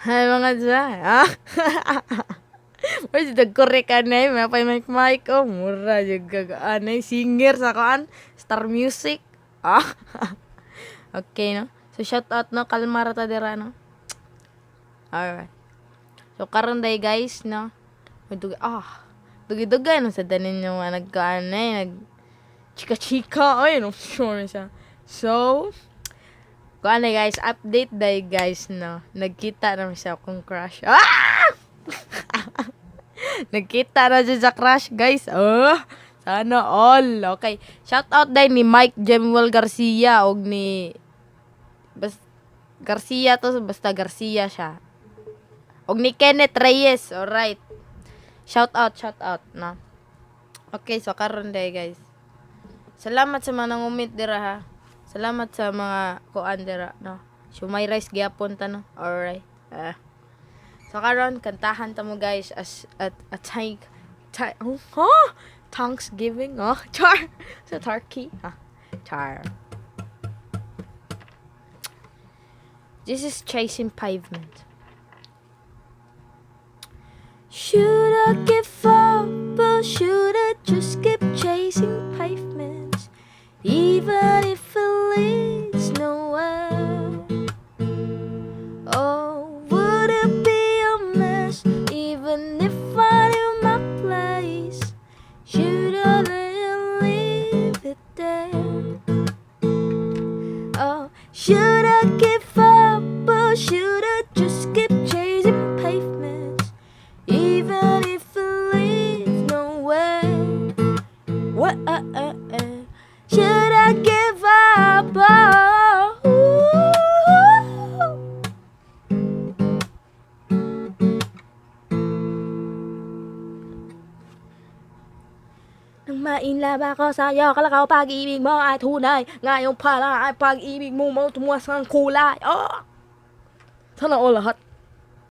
Ay, mga dyan. Ah? Where's the correct anay? May pa mic mic. Oh, mura jud kag anay singer sa kuan Star Music. Ah. Okay, no? So shout out, no, kalma ra ta dira, no. Alright. So karon day guys, no. Dugay ah. Dugay-dugay no sa tanin nyo nga nagkaan eh, nag chika-chika ay no sure siya. So kuan na guys, update day guys, no. Nagkita na siya akong crush. Ah! Nagkita na siya sa crush, guys. Oh, sana all. Okay. Shout out day ni Mike Jemuel Garcia og ni bas Garcia to, basta Garcia siya. Og ni Kenneth Reyes. Alright. Shout out, shout out, no. Okay, so karon day guys. Salamat sa mga nangumit dira ha. Salamat sa mga kuan dira, no. Siomai rice gyapon ta, no. Alright. Ah. So karon kantahan ta mo guys as at a tank ta, oh, huh? Thanksgiving, oh, char. Sa turkey. Ah, char. This is Chasing Pavement. Should I give up or should I just keep chasing pavements? Even if it leads nowhere. Oh, would it be a mess even if I knew my place? Should I leave it there? Oh, should I give up or should I just keep chasing pavements? Even if it leads nowhere. What? Should I give up? Oh, ooh. Nang mainlove ako sa'yo, akala ko pag-ibig mo ay tunay. Ngayon pala ay pag-ibig mo mo tumuas ang kulay. Oh! Sana all lahat.